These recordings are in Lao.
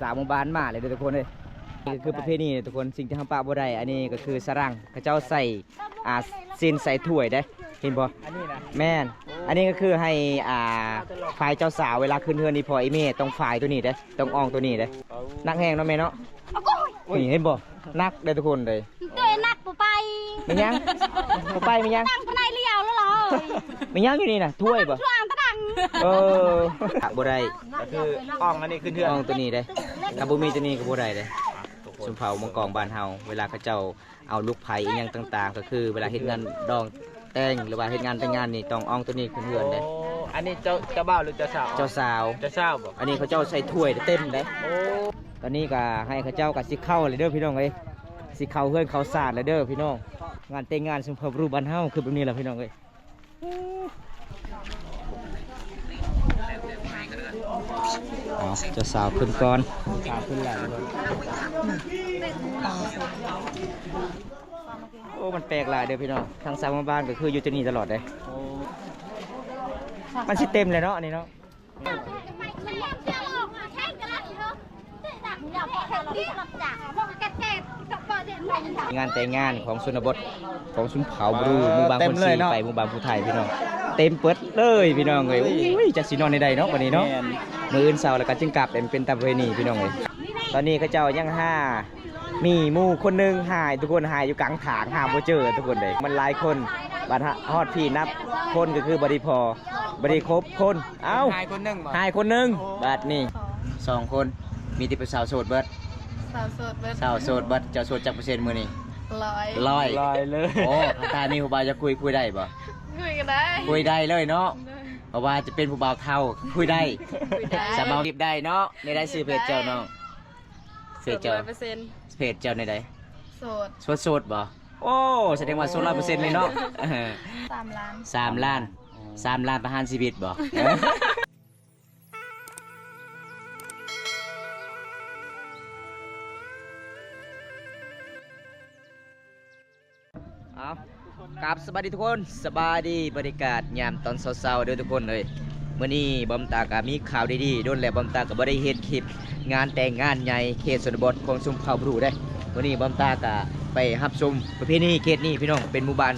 ສາວໝູ່ບ້ານມາເລີຍເດີທຸກຄົນເອີຍ. ນີ້ກໍຄືປະເພນີເດີທຸກຄົນ, ສິ່ງທີ່ເຮົາປະບໍ່ໄດ້ ອັນນີ້ກໍຄືສະລັງ ເຂົາເຈົ້າໃສ່ ອ່າ ເສັ້ນໃສ່ຖ້ວຍເດ້ ເຫັນບໍ່? ອັນນີ້ນະ ແມ່ນ. ອັນນີ້ກໍຄືໃຫ້ ອ່າ ຝ່າຍເຈົ້າສາວເວລາຂຶ້ນເຮືອນອີ່ພໍ່ອີ່ແມ່ ຕ້ອງຝາຍຕົວນີ້ເດ້ ຕ້ອງອ່ອງຕົວນີ້ເດ້. ໜັກແຮງເນາະແມ່ເນາະ. ນີ້ເຫັນບໍ່? ໜັກເດ້ທຸກຄົນເດ້. ໂດຍ ໜັກບໍ່ໄປ. ແມ່ນຫຍັງ? ບໍ່ໄປແມ່ນຫຍັງ? ຕັ້ງພະໄນລຽວແລ້ວເລີຍ. ແມ່ນຫຍັງຢູ່ນີ້ນະ? ຖ້ວຍບໍ່? ຖ້ວຍຕະດັງ. ເອີ ບໍ່ໄດ້ ກໍຄືອ່ອງອັນນີ້ຂຶ້ນເຮືອນ ອ່ອງຕົວນີ້ເດ້. ຖ້າບໍ່ມີຕົວນີ້ກໍບໍ່ໄດ້ເດ້. ຊົນເຜົ່າມົງກອງບ້ານເຮົາ ເວລາເຂົາເຈົ້າເອົາລູກໃພ້ອີ່ຫຍັງຕ່າງໆ ກໍຄືເວລາເຮັດງານດອງແຕ່ງ ຫຼືວ່າເຮັດງານແຕ່ງງານນີ້ ຕ້ອງອ່ອງຕົວນີ້ຂຶ້ນເຮືອນເດ້. ໂອ້ ອັນນີ້ເຈົ້າ ເຈົ້າບ່າວ ຫຼື ເຈົ້າສາວ? ເຈົ້າສາວ. ເຈົ້າສາວບໍ່? ອັນນີ້ເຂົາເຈົ້າໃສ່ຖ້ວຍເຕັມເດ້. ໂອ້ ຕອນນີ້ກໍໃຫ້ເຂົາເຈົ້າກໍຊິເຂົ້າແລ້ວເດີພີ່ນ້ອງເອີຍ, ຊິເຂົ້າເຮືອນເຂົ້າຊານແລ້ວເດີພີ່ນ້ອງ. ງານແຕ່ງງານຊົນເຜົ່າບຣູບ້ານເຮົາຄືແບບນີ້ລະພີ່ນ້ອງເອີຍ. ເອົາ ເຈົ້າສາວຂຶ້ນກ່ອນ. ສາວຂຶ້ນຫຼັງ. ໂອ້ ມັນແປກຫຼາຍເດີພີ່ນ້ອງ, ທາງສາວໝູ່ບ້ານກໍຄືຢູ່ຈຸດນີ້ຕະຫຼອດເດ້. ໂອ້ ມັນຊິເຕັມແລ້ວເນາະ ອັນນີ້ເນາະ. ງານແຕ່ງງານຂອງຊົນນະບົດຂອງຊົນເຜົ່າບຣູ ເອີ ໝູ່ບ້ານຄົນຊີ ເຕັມເລີຍເນາະ ໄປໝູ່ບ້ານຜູ້ໄທພີ່ນ້ອງ, ເຕັມເປີດເລີຍພີ່ນ້ອງເອີຍ. ໂອ້ຍ ຈັກຊິນອນແນວໃດເນາະບັດນີ້ເນາະ. ແມ່ນ. ມື້ອື່ນເຊົ້າແລ້ວກໍຈຶ່ງກັບ ເປັນ ເປັນຕາມປະເພນີພີ່ນ້ອງເອີຍ. ຕອນນີ້ເຂົາເຈົ້າຍັງຫາ ມີໝູ່ຄົນໜຶ່ງຫາຍ ທຸກຄົນ, ຫາຍຢູ່ກາງທາງ ຫາບໍ່ເຈີທຸກຄົນເດ້. ມັນຫຼາຍຄົນ ບັດຮອດພີ້ນັບຄົນກໍຄືບໍ່ໄດ້ພໍ ບໍ່ໄດ້ຄົບຄົນ. ເອົ້າ ຫາຍຄົນໜຶ່ງບໍ່? ຫາຍຄົນໜຶ່ງ. ໂອ້ ບັດນີ້ສອງຄົນ ມີແຕ່ຜູ້ສາວໂສດເບິດ. ສາວໂສດເບິດ. ສາວໂສດເບິດ. ເຈົ້າໂສດຈັກເປີເຊັນມື້ນີ້? ຮ້ອຍ. ຮ້ອຍ. ຮ້ອຍເລີຍ. ໂອ້ ຖ້າມີຜູ້ບ່າວຢາກຄຸຍ ຄຸຍໄດ້ບໍ່? ຄຸຍກໍໄດ້. ຄຸຍໄດ້ເລີຍເນາະ. ໂດຍ. ເພາະວ່າຈະເປັນຜູ້ບ່າວເຖົ້າ ຄຸຍໄດ້. ຄຸຍໄດ້. ສາມາດຈີບໄດ້ເນາະ. ແນວໃດຊື່ເພຈເຈົ້ານ້ອງ? ເພຈເຈົ້າ ຮ້ອຍເປີເຊັນ. ເພຈເຈົ້າແນວໃດ? ໂສດ. ໂສດ ໂສດບໍ່? ໂອ້ ສະແດງວ່າໂສດຮ້ອຍເປີເຊັນເລີຍເນາະ. ສາມລ້ານ. ສາມລ້ານ. ອໍ ສາມລ້ານປະຫານຊີວິດບໍ່? ເອົາ ກາບສະບາຍດີທຸກຄົນ, ສະບາຍດີ ບັນຍາກາດຍາມຕອນເຊົ້າໆເດີທຸກຄົນເອີຍ. ມື້ນີ້ບອມຕາກໍມີຂ່າວດີໆ, ດົນແລ້ວບອມຕາກໍບໍ່ໄດ້ເຮັດຄລິບງານແຕ່ງງານໃຫຍ່ເຂດຊົນນະບົດຂອງຊົນເຜົ່າບຣູເດ້. ມື້ນີ້ບອມຕາກໍໄປຮັບຊົມປະເພນີເຂດນີ້ພີ່ນ້ອງ, ເປັນໝູ່ບ້ານ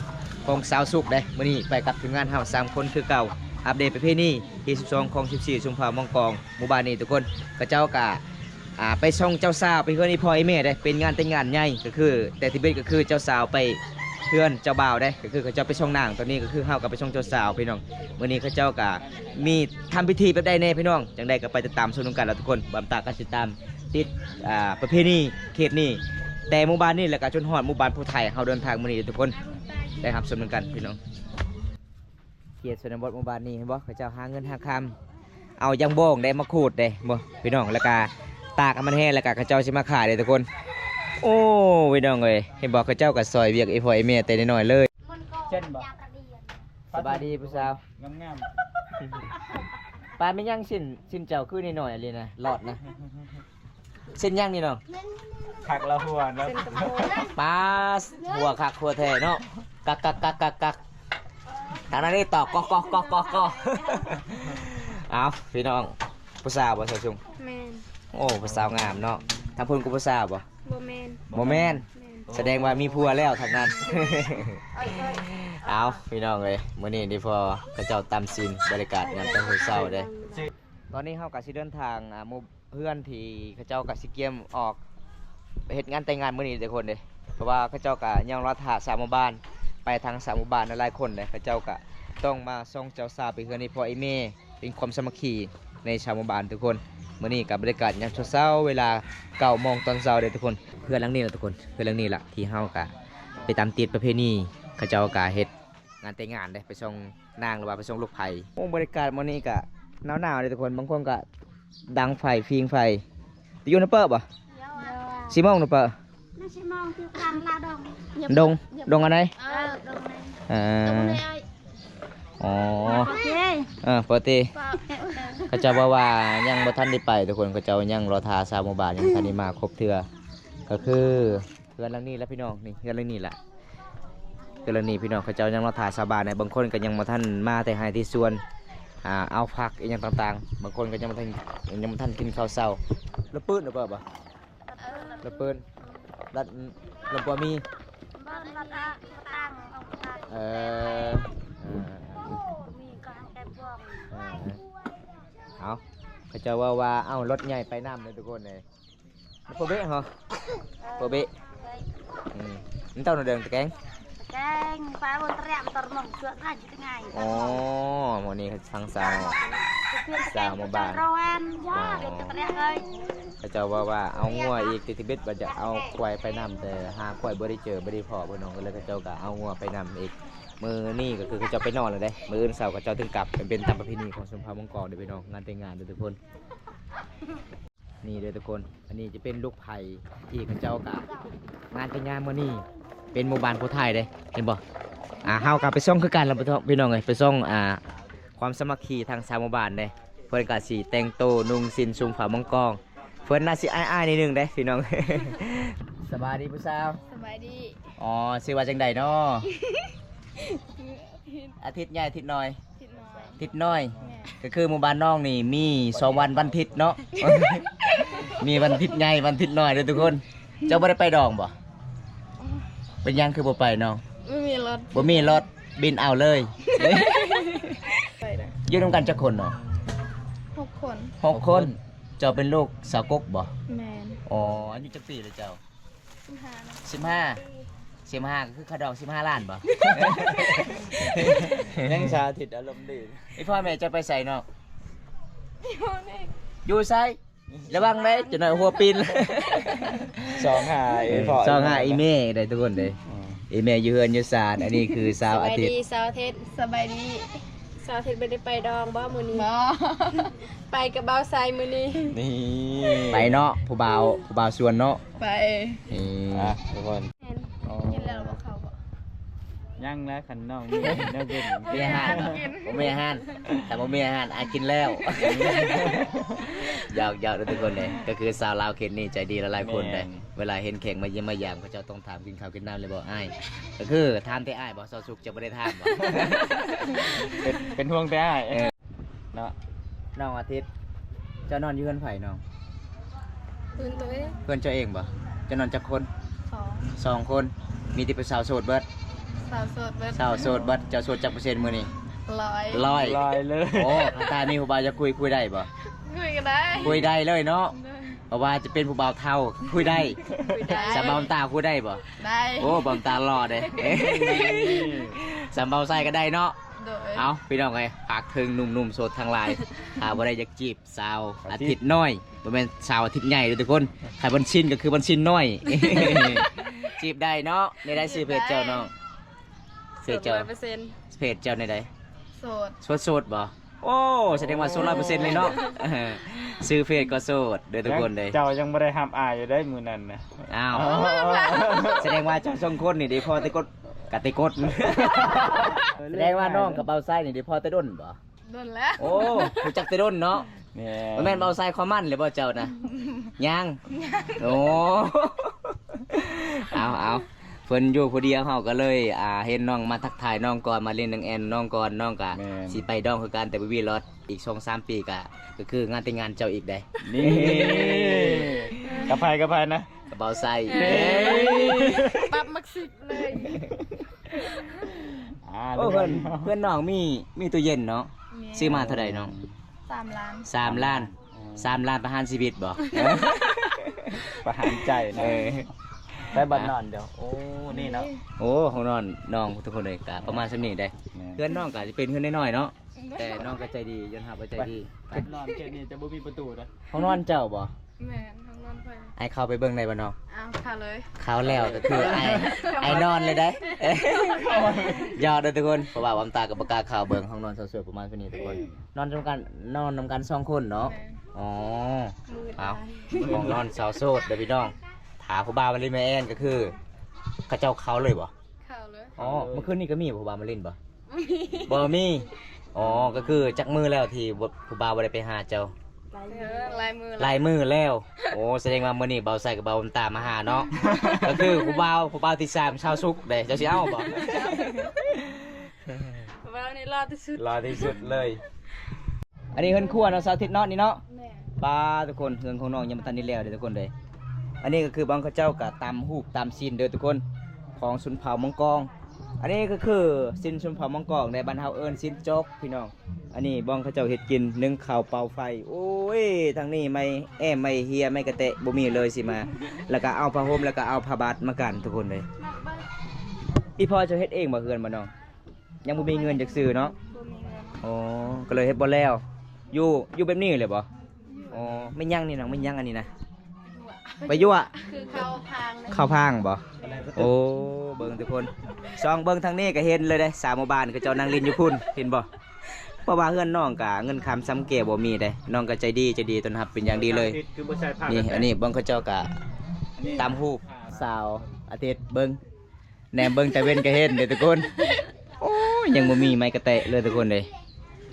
ຂອງຊາວສຸກເດ້. ມື້ນີ້ໄປກັບທີມງານເຮົາສາມຄົນຄືເກົ່າ, ອັບເດດປະເພນີທີສິບສອງຂອງສິບສີ່ຊົນເຜົ່າມົງກອງ ໝູ່ບ້ານນີ້ທຸກຄົນ. ເຂົາເຈົ້າກໍ ອ່າ ໄປສົ່ງເຈົ້າສາວໄປເຮືອນອີ່ພໍ່ອີ່ແມ່ເດ້, ເປັນງານແຕ່ງງານໃຫຍ່ ກໍຄື ແຕ່ທີເບັດກໍຄືເຈົ້າສາວໄປເຮືອນເຈົ້າບ່າວເດ້, ກໍຄືເຂົາເຈົ້າໄປສົ່ງນາງ. ຕອນນີ້ກໍຄືເຮົາກໍໄປສົ່ງເຈົ້າສາວພີ່ນ້ອງ. ມື້ນີ້ເຂົາເຈົ້າກໍມີທຳພິທີແບບໃດແດ່ພີ່ນ້ອງ, ຈັ່ງໃດກໍໄປຕິດຕາມຊົມນຳກັນລະທຸກຄົນ. ບອມຕາກໍຊິຕາມຕິດ ອ່າ ປະເພນີເຂດນີ້ ແຕ່ໝູ່ບ້ານນີ້ ແລ້ວກໍຈົນຮອດໝູ່ບ້ານຜູ້ໄທ ເຮົາເດີນທາງມື້ນີ້ເດີທຸກຄົນ, ໄດ້ຮັບຊົມນຳກັນພີ່ນ້ອງ. ເຂດຊົນນະບົດໝູ່ບ້ານນີ້ ເຫັນບໍ່? ເຂົາເຈົ້າຫາເງິນຫາຄຳ ເອົາຢາງບອງເດ້ ມາຂູດເດ້ ບໍ່ ພີ່ນ້ອງ, ແລ້ວກະຕາກໃຫ້ມັນແຫ້ງ ແລ້ວກະເຂົາເຈົ້າຊິມາຂາຍເດ້ທຸກຄົນ. ໂອ້ ພີ່ນ້ອງເອີຍ ເຫັນບໍ່? ເຂົາເຈົ້າກໍຊ່ອຍວຽກອີ່ພໍ່ອີ່ແມ່ແຕ່ນ້ອຍໆເລີຍ. ເຊັ່ນບໍ່? ສະບາຍດີຜູ້ສາວ ງາມໆ. ປາ ແມ່ນຫຍັງ ຊິ້ນ ຊິ້ນເຈົ້າຄືນ້ອຍໆອີ່ຫຼີນະ ຫຼອດນະ. ເສັ້ນຫຍັງນີ້ນ້ອງ? ຄັກລະຫົວເນາະ. ເສັ້ນກະໂພດ. ປາ ຫົວຄັກຫົວແທ້ເນາະ. ກັກໆໆໆໆ. ທາງນັ້ນນີ້ຕອກກອກໆໆ. ເອົ້າ ພີ່ນ້ອງ ຜູ້ສາວບໍ່ ສາວຊຸງ? ແມ່ນ. ໂອ້ ຜູ້ສາວງາມເນາະ. ທາງພຸ້ນກໍຜູ້ສາວບໍ່? ບໍ່ແມ່ນ. ບໍ່ແມ່ນ. ແມ່ນ. ສະແດງວ່າມີຜົວແລ້ວທາງນັ້ນ. ເອົ້າ ພີ່ນ້ອງເອີຍ ມື້ນີ້ນີ້ພໍເຂົາເຈົ້າຕຳຊີ້ນ ບັນຍາກາດຍາມຕອນເຊົ້າໆເດ້. ຕອນນີ້ເຮົາກໍຊິເດີນທາງ ອ່າ ໝູ່ ເຮືອນທີ່ເຂົາເຈົ້າກໍຊິກຽມອອກໄປເຮັດງານແຕ່ງງານມື້ນີ້ເດີທຸກຄົນເດ້. ເພາະວ່າເຂົາເຈົ້າກໍຍັງລໍຖ້າຊາວໝູ່ບ້ານ, ໄປທາງຊາວໝູ່ບ້ານຫຼາຍໆຄົນເດ້, ເຂົາເຈົ້າກໍຕ້ອງມາສົ່ງເຈົ້າສາວໄປເຮືອນອີ່ພໍ່ອີ່ແມ່ ເປັນຄວາມສາມັກຄີໃນຊາວໝູ່ບ້ານທຸກຄົນ. ມື້ນີ້ກໍບັນຍາກາດຍາມເຊົ້າໆ ເວລາເກົ້າໂມງຕອນເຊົ້າເດ້ທຸກຄົນ. ເຮືອນຫຼັງນີ້ລະທຸກຄົນ, ເຮືອນຫຼັງນີ້ລະທີ່ເຮົາກໍໄປຕາມຕິດປະເພນີ, ເຂົາເຈົ້າກໍເຮັດ ງານແຕ່ງງານເດ້ ໄປສົ່ງນາງ ຫຼືວ່າໄປສົ່ງລູກໃພ້. ໂອ້ ບັນຍາກາດມື້ນີ້ກະໜາວໆເດ້ທຸກຄົນ, ບາງຄົນກະດັງໄຟ ຜິງໄຟ. ໄປຢູ່ນຳເປີບໍ່? ໂດຍ. ຊິມອງນຳເປີ? ມັນຊິມອງຢູ່ກາງລາວດົງ. ດົງ ດົງອັນໃດ? ເອີ ດົງນັ້ນ. ເອີ ດົງໃດອ້າຍ? ອໍ ໂອເຄ ເອີ ເປີເຕ. ເຂົາເຈົ້າເວົ້າວ່າຍັງບໍ່ທັນໄດ້ໄປທຸກຄົນ, ເຂົາເຈົ້າຍັງລໍຖ້າຊາວໝູ່ບ້ານ ຍັງບໍ່ທັນໄດ້ມາຄົບເທື່ອ. ກໍຄື ເຮືອນຫຼັງນີ້ລະພີ່ນ້ອງ, ນີ້ເຮືອນຫຼັງນີ້ລະ ເຮືອນຫຼັງນີ້ພີ່ນ້ອງ. ເຂົາເຈົ້າຍັງລໍຖ້າຊາວບ້ານນະ, ບາງຄົນກໍຍັງບໍ່ທັນມາແຕ່ໄຮ່ແຕ່ສວນ. ອ່າ ເອົາຜັກອີ່ຫຍັງຕ່າງໆ ບາງຄົນກໍຍັງບໍ່ທັນ ຍັງບໍ່ທັນກິນເຂົ້າເຊົ້າ. ລະປືນ ລະເປີດບໍ່? ລະປືນ ລະ ລະປົວມີ ເອີ ເອີ ເອີ ເອົາ ເຂົາເຈົ້າເວົ້າວ່າ ເອົາ ລົດໃຫຍ່ໄປນຳເດີທຸກຄົນເອີຍ. ໂປເບະເຮົາ ໂປເບະ ອືມ ມັນເຕົ້າໜ້ອຍເດີງຕະແກງ ຕະແກງປາບົນຕະແຣມຕອນມອງເຊືອກໄດ້ ອໍ ມື້ນີ້ທາງສາວ ສາວໝູ່ບ້ານ ເຂົາເຈົ້າເວົ້າວ່າເອົາງົວອີກ ຕິດທິເບັດວ່າຈະເອົາຄວາຍໄປນຳ ແຕ່ຫາຄວາຍບໍ່ໄດ້ເຈີ ບໍ່ໄດ້ພໍ້ ພີ່ນ້ອງ ກໍເລີຍເຂົາເຈົ້າກໍເອົາງົວໄປນຳອີກ. ມື້ນີ້ກໍຄືເຂົາເຈົ້າໄປນອນແລ້ວເດ້ ມື້ອື່ນເຊົ້າເຂົາເຈົ້າເຖິງກັບ ເປັນຕາມປະເພນີຂອງຊົນເຜົ່າມັງກອງເດີພີ່ນ້ອງ ງານແຕ່ງງານເດີທຸກຄົນ. ນີ້ເດີທຸກຄົນ ອັນນີ້ຈະເປັນລູກໃພ້ທີ່ເຂົາເຈົ້າກະ ງານແຕ່ງງານມື້ນີ້ເປັນໝູ່ບ້ານຜູ້ໄທເດ້ ເຫັນບໍ່? ອ່າ ເຮົາກະໄປສ່ອງຄືກັນລະພີ່ນ້ອງເອີຍ ໄປສ່ອງ ອ່າ ຄວາມສາມັກຄີທາງຊາວໝູ່ບ້ານເດ້ ເພິ່ນກະຊິແຕ່ງໂຕນຸ່ງສິ້ນຊຸ່ງຜ້າມັງກອງ ເພິ່ນໜ້າຊິອາຍໆ ໜ້ອຍໜຶ່ງເດ້ພີ່ນ້ອງ. ສະບາຍດີຜູ້ສາວ. ສະບາຍດີ. ອໍ ຊື່ວ່າຈັ່ງໃດນໍ? ອາທິດໃຫຍ່ ອາທິດນ້ອຍ? ທິດນ້ອຍ ທິດນ້ອຍ ແມ່ນ ກໍຄືໝູ່ບ້ານນ້ອງນີ້ມີສອງວັນ ວັນທິດເນາະ ມີວັນທິດໃຫຍ່ ວັນທິດນ້ອຍເດີທຸກຄົນ. ເຈົ້າບໍ່ໄດ້ໄປດອງບໍ່? ເປັນຫຍັງຄືບໍ່ໄປນ້ອງ? ບໍ່ມີລົດ ບໍ່ມີລົດ ບິນເອົາເລີຍ. ຢູ່ນຳກັນຈັກຄົນນ້ອງ? ຫົກຄົນ ຫົກຄົນ. ເຈົ້າເປັນລູກສາວກົກບໍ່? ແມ່ນ. ອໍ ອາຍຸຈັກປີແລ້ວເຈົ້າ? ສິບຫ້າ ສິບຫ້າ ສິບຫ້າ ກໍຄືຄ່າດອງສິບຫ້າລ້ານບໍ່? ຍັງສາທິດອາລົມດີ. ອີ່ພໍ່ແມ່ເຈົ້າໄປໃສນ້ອງ? ຢູ່ໃນ ຢູ່ໃສ? ລະວັງເດີ ຈັກໜ້ອຍຫົວປິ່ນ. ສອງຫາອີ່ພໍ່ ສອງຫາອີ່ແມ່ໄດ້ທຸກຄົນເດ້. ອືມ ອີ່ແມ່ຢູ່ເຮືອນຢູ່ຊານ. ອັນນີ້ຄືສາວອາທິດ. ສະບາຍດີສາວອາທິດ. ສະບາຍດີ. ສາວອາທິດບໍ່ໄດ້ໄປດອງບໍ່ມື້ນີ້? ບໍ່ ໄປກັບບ່າວໄຊມື້ນີ້. ນີ້ ໄປເນາະ ຜູ້ບ່າວ ຜູ້ບ່າວຊວນເນາະ. ໄປ. ນີ້ ອ່ະ ທຸກຄົນ. ອໍ ກິນແລ້ວບໍ່ເຂົ້າບໍ່? ຍັງແຫຼະ ຄັນນ້ອງມີແນວກິນ ມີອາຫານ ບໍ່ມີອາຫານ ຖ້າບໍ່ມີອາຫານ ອາ ກິນແລ້ວ. ຢອກໆ ເດີທຸກຄົນເດ້ ກໍຄືສາວລາວເຂດນີ້ໃຈດີຫຼາຍໆ ຄົນເດ້. ແມ່ນ ເວລາເຫັນແຂກມາຢ້ຽມມາຢາມ ເຂົາເຈົ້າຕ້ອງຖາມ ກິນເຂົ້າກິນນ້ຳແລ້ວບໍ່ອ້າຍ? ກໍຄືຖາມແຕ່ອ້າຍບໍ່? ຊາວສຸກ ເຈົ້າບໍ່ໄດ້ຖາມບໍ່? ເປັນ ເປັນຫ່ວງແຕ່ອ້າຍ. ເອີ ເນາະ ນ້ອງອາທິດ ເຈົ້ານອນຢູ່ເຮືອນໃຜນ້ອງ? ເຮືອນຕົວເອງ. ເຮືອນເຈົ້າເອງບໍ່? ເຈົ້ານອນຈັກຄົນ? ສອງ ສອງຄົນ. ມີແຕ່ຜູ້ສາວໂສດເບິດ? ສາວໂສດເບິດ. ສາວໂສດເບິດ. ເຈົ້າໂສດຈັກເປີເຊັນມື້ນີ້? ຮ້ອຍ ຮ້ອຍ ຮ້ອຍເລີຍ. ໂອ້ ຖ້າມີຜູ້ບ່າວຢາກຄຸຍ ຄຸຍໄດ້ບໍ່? ຄຸຍກໍໄດ້ ຄຸຍໄດ້ເລີຍເນາະ. ເອີ ບໍ່ວ່າຈະເປັນຜູ້ບ່າວເຖົ້າ ຄຸຍໄດ້ ຄຸຍໄດ້. ສຳເບົາຕາຄຸຍໄດ້ບໍ່? ໄດ້. ໂອ້ ເບົາຕາຫຼໍ່ເດ້. ສຳເບົາໄຊກໍໄດ້ເນາະ. ໂດຍ. ເອົາ ພີ່ນ້ອງເອີຍ ຝາກເຖິງໜຸ່ມໆ ໂສດທັງຫຼາຍ ຖ້າບໍ່ໄດ້ຢາກຈີບສາວອາທິດນ້ອຍ ບໍ່ແມ່ນສາວອາທິດໃຫຍ່ເດີທຸກຄົນ. ຄັນມັນຊິນກໍຄືມັນຊິນນ້ອຍ ຈີບໄດ້ເນາະ. ແນວໃດຊື່ເຟສເຈົ້ານ້ອງ? ເຟສເຈົ້າ ເຟສເຈົ້າແນວໃດ? ໂສດ ໂສດ ໂສດບໍ່? ໂອ້ ສະແດງວ່າໂສດຮ້ອຍເປີເຊັນເລີຍເນາະ. ຊື່ເຟສກໍໂສດເດີທຸກຄົນເດ້. ເຈົ້າຍັງບໍ່ໄດ້ຮັບອ້າຍຢູ່ເດ້ມື້ນັ້ນນະ. ອ້າວ ສະແດງວ່າເຈົ້າສອງຄົນນີ້ໄດ້ພໍ້ແຕ່ກົດ ກະແຕ່ກົດ. ສະແດງວ່ານ້ອງກັບບ່າວໄຊນີ້ໄດ້ພໍ້ແຕ່ດົນບໍ່? ດົນແລ້ວ. ໂອ້ ຮູ້ຈັກແຕ່ດົນເນາະ. ແມ່ນ ບໍ່ແມ່ນບ່າວໄຊຄວາມໝັ້ນເລີຍບໍ່ເຈົ້ານະ? ຍັງ. ໂອ້ ເອົາໆ ເພິ່ນຢູ່ຜູ້ດຽວ ເຮົາກໍເລີຍ ອ່າ ເຫັນນ້ອງມາທັກທາຍນ້ອງກ່ອນ ມາຫຼິ້ນນຳແອນນ້ອງກ່ອນ. ນ້ອງກະ ແມ່ນ ຊິໄປດອງຄືກັນ ແຕ່ບໍ່ມີລົດ ອີກສອງສາມປີກະ ກໍຄືງານແຕ່ງງານເຈົ້າອີກເດ້. ນີ້ ກັບໃຜ ກັບໃຜນະ? ກັບບ່າວໄຊ. ເອີ ປັບໝາກສິບເລີຍ. ອ່າ ໂອ້ ເພື່ອນ ເພື່ອນນ້ອງມີ ມີຕູ້ເຢັນເນາະ. ແມ່ນ. ຊື້ມາເທົ່າໃດນ້ອງ? ສາມລ້ານ. ສາມລ້ານ. ສາມລ້ານປະຫານຊີວິດບໍ່? ປະຫານໃຈເນາະ. ເອີ ໄປບັດນອນເດີ. ໂອ້ ນີ້ເນາະ. ໂອ້ ຫ້ອງນອນນ້ອງທຸກຄົນເອີຍ ກະປະມານສ່ຳນີ້ເດ້. ແມ່ນ. ເຮືອນນ້ອງກະຈະເປັນເຮືອນນ້ອຍໆເນາະ ແຕ່ນ້ອງກໍໃຈດີ ຍອມຮັບວ່າໃຈດີ. ເຂດນອນເຂດນີ້ຈະບໍ່ມີປະຕູເດ້. ຫ້ອງນອນເຈົ້າບໍ່? ແມ່ນ ຫ້ອງນອນຂ້ອຍ. ອ້າຍເຂົ້າໄປເບິ່ງໄດ້ບໍ່ນ້ອງ? ອ້າວ ເຂົ້າເລີຍ. ເຂົ້າແລ້ວກໍຄືອ້າຍ ອ້າຍນອນເລີຍເດ້. ຢອກເດີທຸກຄົນ ເພາະວ່າບຳຕາກໍບໍ່ກ້າເຂົ້າເບິ່ງ. ຫ້ອງນອນສາວໂສດປະມານສ່ຳນີ້ທຸກຄົນ. ນອນນຳກັນ ນອນນຳກັນສອງຄົນເນາະ. ແມ່ນ. ອໍ ເອົາ ຫ້ອງນອນສາວໂສດເດີພີ່ນ້ອງ. ຖ້າຜູ້ບ່າວມາຫຼິ້ນແມ່ແອນກໍຄື ເຂົາເຈົ້າເຂົ້າເລີຍບໍ່? ເຂົ້າເລີຍ. ອໍ ເຂົ້າເລີຍ. ມື້ຄືນນີ້ກໍມີຜູ້ບ່າວມາຫຼິ້ນບໍ່? ບໍ່ມີ. ອໍ ກໍຄືຈັກມື້ແລ້ວທີ່ບໍ່ ຜູ້ບ່າວບໍ່ໄດ້ໄປຫາເຈົ້າ? ຫຼາຍມື້ ເອີ ຫຼາຍມື້ ຫຼາຍມື້ແລ້ວ. ໂອ້ ສະແດງວ່າມື້ນີ້ບ່າວໄຊກັບບ່າວບຸນຕາມາຫາເນາະ. ກໍຄືຜູ້ບ່າວ ຜູ້ບ່າວທີສາມ ຊາວສຸກເດ້. ເຈົ້າຊິເອົາບໍ່? ຜູ້ບ່າວນີ້ຫຼໍ່ທີ່ສຸດ ຫຼໍ່ທີ່ສຸດເລີຍ. ອັນນີ້ເຮືອນຄົວເນາະ ສາວທິດເນາະ ນີ້ເນາະ. ແມ່ນ. ປ້າ ທຸກຄົນ ເຮືອນຂອງນ້ອງຍັງບໍ່ທັນໄດ້ແລ້ວເດີ ທຸກຄົນເດີ. ອັນນີ້ກໍຄືບ່ອນເຂົາເຈົ້າກໍຕຳຮູບຕຳຊີ້ນເດີ ທຸກຄົນ ຂອງຊົນເຜົ່າມົງກອງ. ອັນນີ້ກໍຄືຊີ້ນຊົນເຜົ່າມົງກອງເດ້ ບ້ານເຮົາເອີ້ນຊີ້ນຈົກ ພີ່ນ້ອງ. ອັນນີ້ບ່ອນເຂົາເຈົ້າເຮັດກິນ ໜຶ້ງເຂົ້າ ເປົ່າໄຟ. ໂອ້ຍ ທາງນີ້ໄມ້ແອ້ມ ໄມ້ເຮຍ ໄມ້ກະແຕະ ບໍ່ມີເລີຍຊິມາ. ແລ້ວກໍເອົາຜ້າຫົ່ມ ແລ້ວກໍເອົາຜ້າບັດມາກັນ ທຸກຄົນເດີ. ອີ່ພໍ່ເຈົ້າເຮັດເອງບໍ່ ເຮືອນບໍ່ນ້ອງ? ຍັງບໍ່ມີເງິນຈັກຊື່ເນາະ. ບໍ່ມີເງິນ. ອໍ ກໍເລີຍເຮັດບໍ່ແລ້ວ. ຢູ່ ຢູ່ແບບນີ້ເລີຍບໍ່? ຢູ່. ອໍ ແມ່ນຫຍັງນີ້ນະ? ແມ່ນຫຍັງອັນນີ້ນະ? ໄປຍົວະ. ຄືເຂົ້າພາງ. ເຂົ້າພາງບໍ່? ໂອ້ ເບິ່ງທຸກຄົນ ສ່ອງເບິ່ງທາງນີ້ກໍເຫັນເລີຍເດ້ ສາວໝູ່ບ້ານເຂົາເຈົ້ານັ່ງຫຼິ້ນຢູ່ພຸ້ນ ເຫັນບໍ່? ເພາະວ່າເຮືອນນ້ອງກະເງິນຄຳຊຳແກ້ວບໍ່ມີເດ້ ນ້ອງກໍໃຈດີ ໃຈດີຕ້ອນຮັບເປັນຢ່າງດີເລີຍ. ນີ້ ອັນນີ້ເບິ່ງເຂົາເຈົ້າກະຕຳຮູບ ສາວອາທິດ ເບິ່ງ ແນມເບິ່ງແຕ່ເວັນກໍເຫັນເດ້ທຸກຄົນ. ໂອ້ຍ ຍັງບໍ່ມີໄມ້ກະແຕະເລີຍທຸກຄົນເດ້.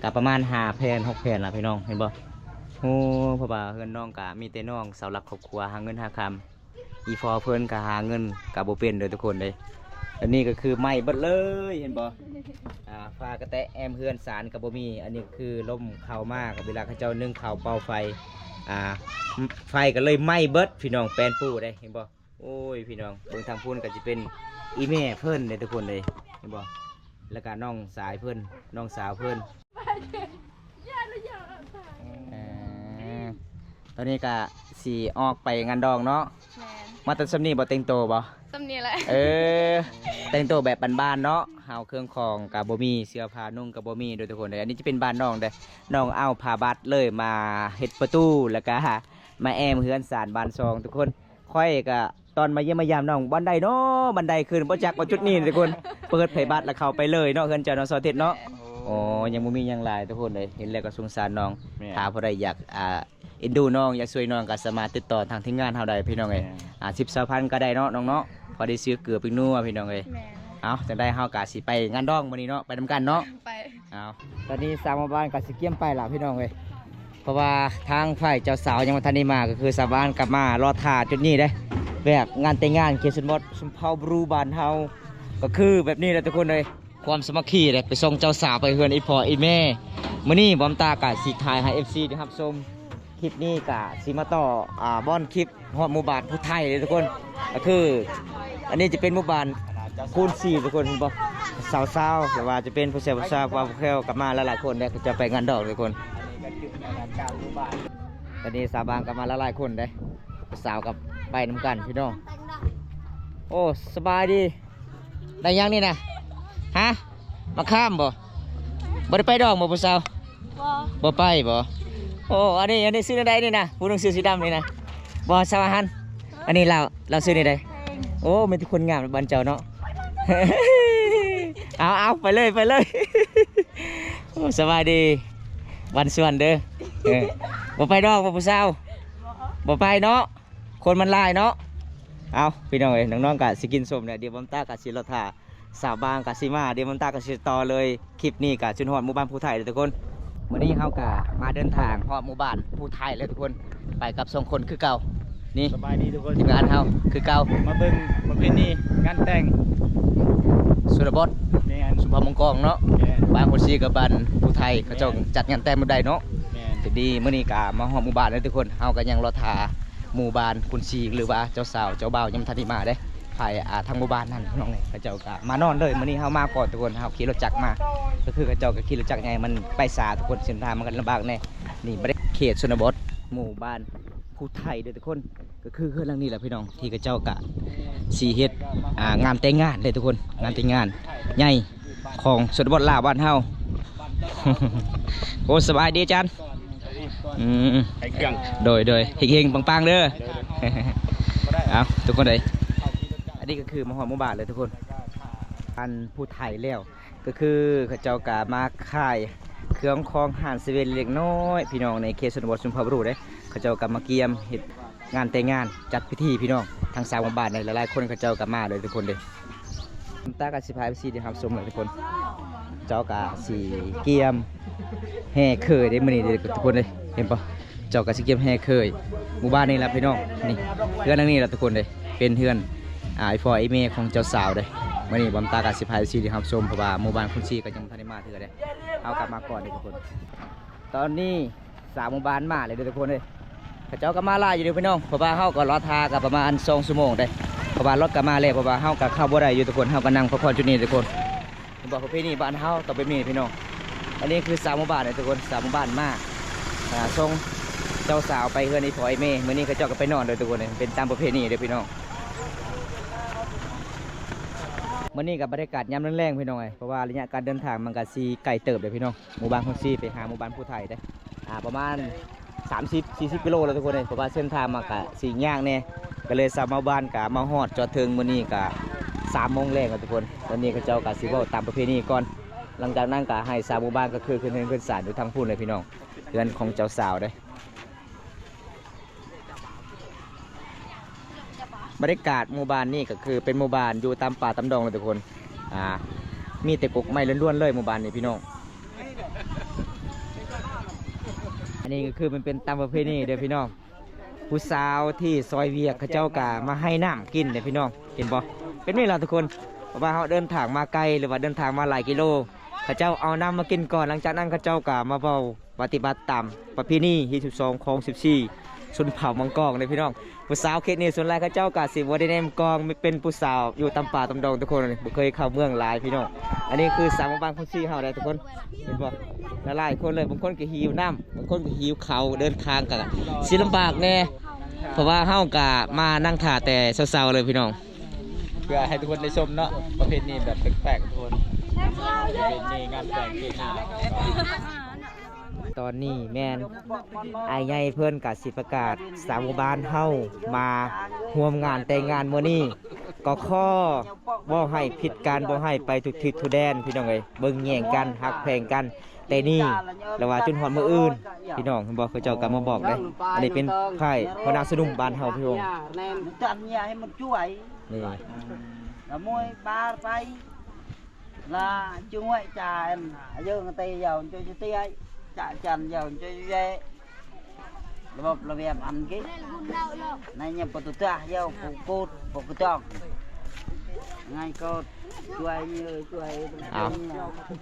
ກະປະມານຫ້າແຜ່ນ ຫົກແຜ່ນລະ ພີ່ນ້ອງ ເຫັນບໍ່? ໂອ້ ເພາະວ່າເຮືອນນ້ອງກະມີແຕ່ນ້ອງເສົາຫຼັກຄອບຄົວ ຫາເງິນຫາຄຳ. ອີ່ພໍ່ເພິ່ນກໍຫາເງິນກໍບໍ່ເປັນເດີທຸກຄົນເດ້. ອັນນີ້ກໍຄືໄມ້ເບິດເລີຍ ເຫັນບໍ່? ອ່າ ຝາກະແຕະແອ້ມເຮືອນຊານກໍບໍ່ມີ. ອັນນີ້ກໍຄືລົມເຂົ້າມາ ກໍເວລາເຂົາເຈົ້າໜຶ້ງເຂົ້າເປົ່າໄຟ ອ່າ ໄຟກໍເລີຍໄມ້ເບິດ ພີ່ນ້ອງ ແປນປູເດ້ ເຫັນບໍ່? ໂອ້ຍ ພີ່ນ້ອງ ເບິ່ງທາງພຸ້ນກໍຈະເປັນອີ່ແມ່ເພິ່ນເດ້ທຸກຄົນເດ້ ເຫັນບໍ່? ແລ້ວກໍນ້ອງຊາຍເພິ່ນ ນ້ອງສາວເພິ່ນ. ເອີ ຕອນນີ້ກະຊິອອກໄປງານດອງເນາະ. ແມ່ນ. ມາແຕ່ສ່ຳນີ້ບໍ່ ແຕ່ງໂຕບໍ່? ສ່ຳນີ້ແຫຼະ. ເອີ ແຕ່ງໂຕແບບບ້ານໆເນາະ ເຮົາເຄື່ອງຂອງກະບໍ່ມີ ເສື້ອຜ້ານຸ່ງກະບໍ່ມີເດີທຸກຄົນເດີ. ອັນນີ້ຈະເປັນບ້ານນ້ອງເດ້ ນ້ອງເອົາຜ້າບັດເລີຍມາເຮັດປະຕູ ແລ້ວກະມາແອ້ມເຮືອນຊານບ້ານຊ່ອງທຸກຄົນ. ຂ້ອຍກະ ຕອນມາຢ້ຽມມາຢາມນ້ອງ ບ່ອນໃດເນາະ ບັນໄດຂຶ້ນ ບໍ່ຈັກວ່າຈຸດນີ້ທຸກຄົນ. ເປີດໄພບັດແລ້ວເຂົ້າໄປເລີຍເນາະ ເຮືອນເຈົ້າເນາະ ຊາວເທັດເນາະ. ໂອ້ ຍັງບໍ່ມີຫຍັງຫຼາຍທຸກຄົນເອີຍ ເຫັນແລ້ວກໍສົງສານນ້ອງ. ແມ່ນ. ຖ້າຜູ້ໃດຢາກ ອ່າ ເອັນດູນ້ອງ ຢາກຊ່ວຍນ້ອງ ກໍສາມາດຕິດຕໍ່ທາງທີມງານເຮົາໄດ້ພີ່ນ້ອງເອີຍ. ແມ່ນ. ອ່າ ສິບ ຊາວພັນກໍໄດ້ເນາະນ້ອງເນາະ ພໍໄດ້ຊື້ເກືອໄປນົວພີ່ນ້ອງເອີຍ. ແມ່ນ. ເອົາ ຈັ່ງໃດເຮົາກໍຊິໄປງານດອງມື້ນີ້ເນາະ ໄປນຳກັນເນາະ. ໄປ. ເອົາ ຕອນນີ້ຊາວໝູ່ບ້ານກໍຊິກຽມໄປລະພີ່ນ້ອງເອີຍ ເພາະວ່າທາງຝ່າຍເຈົ້າສາວຍັງບໍ່ທັນໄດ້ມາ ກໍຄືຊາວບ້ານກໍມາລໍຖ້າຈຸດນີ້ເດ້ ແບບງານແຕ່ງງານເຂດຊົນນະບົດ ຊົນເຜົ່າບຣູບ້ານເຮົາ ກໍຄືແບບນີ້ແຫຼະທຸກຄົນເອີຍ ຄວາມສາມັກຄີເດ້ ໄປສົ່ງເຈົ້າສາວໄປເຮືອນອີ່ພໍ່ອີ່ແມ່. ມື້ນີ້ບອມຕາກໍຊິຖ່າຍໃຫ້ເອັຟຊີໄດ້ຮັບຊົມ ຄລິບນີ້ກະຊິມາຕໍ່ ອ່າ ບ່ອນຄລິບຮອດໝູ່ບ້ານພູໄທເດ້ທຸກຄົນ. ກໍຄືອັນນີ້ຈະເປັນໝູ່ບ້ານຄູນສີ່ທຸກຄົນ ເຫັນບໍ່? ສາວໆ ແບບວ່າຈະເປັນຜູ້ຊາຍຜູ້ສາວ ຜູ້ບ່າວຜູ້ແຂ້ວກໍມາຫຼາຍໆຄົນເດ້ ເຂົາເຈົ້າໄປງານດອງທຸກຄົນ. ຕອນນີ້ຊາວບ້ານກໍມາຫຼາຍໆຄົນເດ້ ຜູ້ສາວກໍໄປນຳກັນພີ່ນ້ອງ. ໂອ້ ສະບາຍດີ. ໄດ້ຫຍັງນີ້ນະ? ຮະ? ມາຂ້າມບໍ່? ບໍ່ໄດ້ໄປດອງບໍ່ຜູ້ສາວ? ບໍ່ ບໍ່ໄປບໍ່? ໂອ້ ອັນນີ້ ອັນນີ້ຊື່ແນວໃດນີ້ນະ? ຜູ້ໜຶ່ງເສື້ອສີດຳນີ້ນະ? ບໍ່ ສາວອາຫານ ອັນນີ້ລາວ ລາວຊື່ແນວໃດ? ໂອ້ ມີແຕ່ຄົນງາມບ້ານເຈົ້າເນາະ. ເອົາ ເອົາ ໄປເລີຍ ໄປເລີຍ. ໂອ້ ສະບາຍດີ ວັນສວນເດີ. ເອີ ບໍ່ໄປດອງບໍ່ຜູ້ສາວ? ບໍ່ໄປເນາະ ຄົນມັນຫຼາຍເນາະ. ເອົາ ພີ່ນ້ອງເອີຍ ນ້ອງໆກະຊິກິນສົ້ມແລ້ວ ດຽວບອມຕາກະຊິລໍຖ້າ ສາວບ້ານກະຊິມາ ດຽວບອມຕາກະຊິຕໍ່ເລີຍ. ຄລິບນີ້ກະຈົນຮອດໝູ່ບ້ານພູໄທເດີທຸກຄົນ. ມື້ນີ້ເຮົາກະມາເດີນທາງຮອດໝູ່ບ້ານພູໄທແລ້ວທຸກຄົນ ໄປກັບສອງຄົນຄືເກົ່າ. ນີ້ ສະບາຍດີທຸກຄົນ ທີມງານເຮົາຄືເກົ່າ ມາເບິ່ງປະເພນີງານແຕ່ງຊົນນະບົດ. ແມ່ນ. ສຸພາມົງກອງເນາະ. ແມ່ນ. ບ້ານຄົນຊີກັບບ້ານພູໄທ ເຂົາເຈົ້າ ແມ່ນ ຈັດງານແຕ່ງມື້ໃດເນາະ. ແມ່ນ. ຈະດີ ມື້ນີ້ກະມາຮອດໝູ່ບ້ານແລ້ວທຸກຄົນ ເຮົາກະຍັງລໍຖ້າ ໝູ່ບ້ານຄຸນຊີ ຫຼືວ່າເຈົ້າສາວເຈົ້າບ່າວຍັງບໍ່ທັນໄດ້ມາເດ້. ພາຍ ອ່າ ທາງໝູ່ບ້ານນັ້ນພີ່ນ້ອງເອີຍ ເຂົາເຈົ້າກໍມານອນເລີຍ. ມື້ນີ້ເຮົາມາກ່ອນທຸກຄົນ ເຮົາຂີ່ລົດຈັກມາ ກໍຄືເຂົາເຈົ້າກໍຂີ່ລົດຈັກໃຫຍ່ ມັນໄປຊ້າທຸກຄົນ ເສັ້ນທາງມັນກໍລຳບາກແດ່. ນີ້ບໍ່ໄດ້ເຂດຊົນນະບົດ ໝູ່ບ້ານພູໄທເດີທຸກຄົນ ກໍຄືເຮືອນຫຼັງນີ້ແຫຼະພີ່ນ້ອງ ທີ່ເຂົາເຈົ້າກະຊິເຮັດ ອ່າ ງານແຕ່ງງານເດ້ທຸກຄົນ ງານແຕ່ງງານໃຫຍ່ ຂອງຊົນນະບົດລາວບ້ານເຮົາ. ໂອ້ ສະບາຍດີອາຈານ. ອືມ ໃຫ້ເຄື່ອງ ໂດຍ ໂດຍ ເຮັງໆ ປັງໆ ເດີ. ເອົາ ທຸກຄົນເອີຍ ອັນນີ້ກໍຄືມາຮອດໝູ່ບ້ານແລ້ວທຸກຄົນ ອັນຜູ້ໄທແລ້ວ ກໍຄືເຂົາເຈົ້າກໍມາຂາຍເຄື່ອງຂອງຮ້ານເຊເວັນເລັກນ້ອຍ ພີ່ນ້ອງ ໃນເຂດຊົນນະບົດຊຸມພາບຣູເດ້. ເຂົາເຈົ້າກໍມາກຽມເຮັດ ງານແຕ່ງງານ ຈັດພິທີພີ່ນ້ອງ ທັງຊາວໝູ່ບ້ານໃນຫຼາຍໆຄົນ ເຂົາເຈົ້າກໍມາເລີຍທຸກຄົນເດ້. ຕາກໍຊິພາ ເອັຟຊີ ໄດ້ຮັບຊົມແລ້ວທຸກຄົນ ເຈົ້າກໍຊິກຽມແຫ່ເຂີຍເດ້ມື້ນີ້ເດ້ທຸກຄົນເດ້ ເຫັນບໍ່? ເຈົ້າກໍຊິກຽມແຫ່ເຂີຍ ໝູ່ບ້ານນີ້ລະພີ່ນ້ອງ. ນີ້ ເຮືອນຫຼັງນີ້ລະທຸກຄົນເດ້ ເປັນເຮືອນ ອ່າ ອີ່ພໍ່ອີ່ແມ່ຂອງເຈົ້າສາວເດ້. ມື້ນີ້ບອມຕາກໍຊິພາ ເອັຟຊີ ໄດ້ຮັບຊົມ ເພາະວ່າໝູ່ບ້ານຄຸນຊີກໍຍັງບໍ່ທັນໄດ້ມາເທື່ອເດ້ ເຮົາກໍມາກ່ອນເດ້ທຸກຄົນ. ຕອນນີ້ສາມໝູ່ບ້ານມາແລ້ວເດີທຸກຄົນເອີຍ. ເຂົາເຈົ້າກໍມາຫຼາຍຢູ່ເດີພີ່ນ້ອງ, ເພາະວ່າເຮົາກໍລໍຖ້າກໍປະມານສອງຊົ່ວໂມງເດ້, ເພາະວ່າລົດກໍມາແລ້ວ, ເພາະວ່າເຮົາກໍເຂົ້າບໍ່ໄດ້ຢູ່ທຸກຄົນ, ເຮົາກໍນັ່ງພັກຜ່ອນຈຸດນີ້ທຸກຄົນ. ເຫັນບໍ່ ປະເພນີບ້ານເຮົາກໍແບບນີ້ພີ່ນ້ອງ. ອັນນີ້ຄືສາມໝູ່ບ້ານເດີທຸກຄົນ, ສາມໝູ່ບ້ານມາ ອ່າ ສົ່ງເຈົ້າສາວໄປເຮືອນອີ່ພໍ່ອີ່ແມ່. ມື້ນີ້ເຂົາເຈົ້າກໍໄປນອນເດີທຸກຄົນ, ເປັນຕາມປະເພນີເດີພີ່ນ້ອງ. ມື້ນີ້ກໍບັນຍາກາດຍາມແລງໆ ພີ່ນ້ອງເອີຍ, ເພາະວ່າໄລຍະການເດີນທາງມັນກໍຊິໄກເຕີບເດີພີ່ນ້ອງ. ໝູ່ບ້ານຄົນຊີໄປຫາໝູ່ບ້ານຜູ້ໄທເດ້ ອ່າ ປະມານສາມສິບ ສີ່ສິບກິໂລແລ້ວທຸກຄົນເອີຍ, ເພາະວ່າເສັ້ນທາງມັນກະຊິຍາກແດ່, ກໍເລີຍສາມໝູ່ບ້ານກະມາຮອດຈອດເຖິງມື້ນີ້ກະສາມໂມງແລງແລ້ວທຸກຄົນ. ຕອນນີ້ເຂົາເຈົ້າກະຊິເວົ້າຕາມປະເພນີກ່ອນ, ຫຼັງຈາກນັ້ນກະໃຫ້ສາມໝູ່ບ້ານກໍຄືຂຶ້ນເຮືອນຂຶ້ນຊານຢູ່ທາງພຸ້ນເລີຍພີ່ນ້ອງ, ເຮືອນຂອງເຈົ້າສາວເດ້. ບັນຍາກາດໝູ່ບ້ານນີ້ກໍຄືເປັນໝູ່ບ້ານຢູ່ຕາມປ່າຕາມດອງເລີຍທຸກຄົນ, ອ່າ ມີແຕ່ກົກໄມ້ລ້ວນໆເລີຍໝູ່ບ້ານນີ້ພີ່ນ້ອງ. ອັນນີ້ກໍຄືມັນເປັນຕາມປະເພນີເດີພີ່ນ້ອງ, ຜູ້ສາວທີ່ຊ່ອຍວຽກເຂົາເຈົ້າກໍມາໃຫ້ນ້ຳກິນເດ້ພີ່ນ້ອງ. ເຫັນບໍ່ ເປັນນີ້ລະທຸກຄົນ, ເພາະວ່າເຮົາເດີນທາງມາໄກ ຫຼືວ່າເດີນທາງມາຫຼາຍກິໂລ, ເຂົາເຈົ້າເອົານ້ຳມາກິນກ່ອນ, ຫຼັງຈາກນັ້ນເຂົາເຈົ້າກໍມາເວົ້າ ປະຕິບັດຕາມປະເພນີຮີດສິບສອງ ຄອງສິບສີ່ ຊົນເຜົ່າມັງກອງເດ້ພີ່ນ້ອງ. ຜູ້ສາວເຂດນີ້ສ່ວນຫຼາຍເຂົາເຈົ້າກະຊິບໍ່ໄດ້ແນມກ້ອງ, ເປັນຜູ້ສາວຢູ່ຕາມປ່າຕາມດອງທຸກຄົນ, ບໍ່ເຄີຍເຂົ້າເມືອງຫຼາຍພີ່ນ້ອງ. ອັນນີ້ຄືສາມໝູ່ບ້ານຄົນຊີເຮົາໄດ້ທຸກຄົນ, ເຫັນບໍ່ ຫຼາຍໆຄົນເລີຍ, ບາງຄົນກໍຫິວນ້ຳ ບາງຄົນກໍຫິວເຂົ້າ, ເດີນທາງກໍຊິລຳບາກແດ່, ເພາະວ່າເຮົາກໍມານັ່ງຖ້າແຕ່ເຊົ້າໆເລີຍພີ່ນ້ອງ. ເພື່ອໃຫ້ທຸກຄົນໄດ້ຊົມເນາະ ປະເພນີແບບແປກໆທຸກຄົນ, ປະເພນີງານແຕ່ງເຂດນີ້. ຕອນນີ້ແມ່ນອ້າຍໃຫຍ່ເພິ່ນກະຊິປະກາດສາມໝູ່ບ້ານເຮົາມາຮ່ວມງານແຕ່ງງານມື້ນີ້, ກໍຂໍບໍ່ໃຫ້ຜິດກັນ, ບໍ່ໃຫ້ໄປທຸກທິດທຸກແດນ ພີ່ນ້ອງເອີຍ, ເບິ່ງແຍງກັນ ຮັກແພງກັນ ແຕ່ນີ້ ແລ້ວວ່າຈົນຮອດມື້ອື່ນ ພີ່ນ້ອງ. ເຫັນບໍ່ ເຂົາເຈົ້າກໍມາບອກເດ້, ອັນນີ້ເປັນຝ່າຍຫົວໜ້າຊຸມນຸມບ້ານເຮົາ ພີ່ນ້ອງ. ນີ້ ລະຈຸງໄວ້ຈານ ເຢີງເຕຍາວ ຈະເຕຍ ຈະຈັນຍາວ ຈະແຍ ລະບົບລະບຽບອັນກິ ໃນຍາມປະຕູຕາຍາວ ຜູ້ໂກດ ຜູ້ກະຈອກ ໄງກໍຊ່ວຍ ຊ່ວຍ. ເອົາ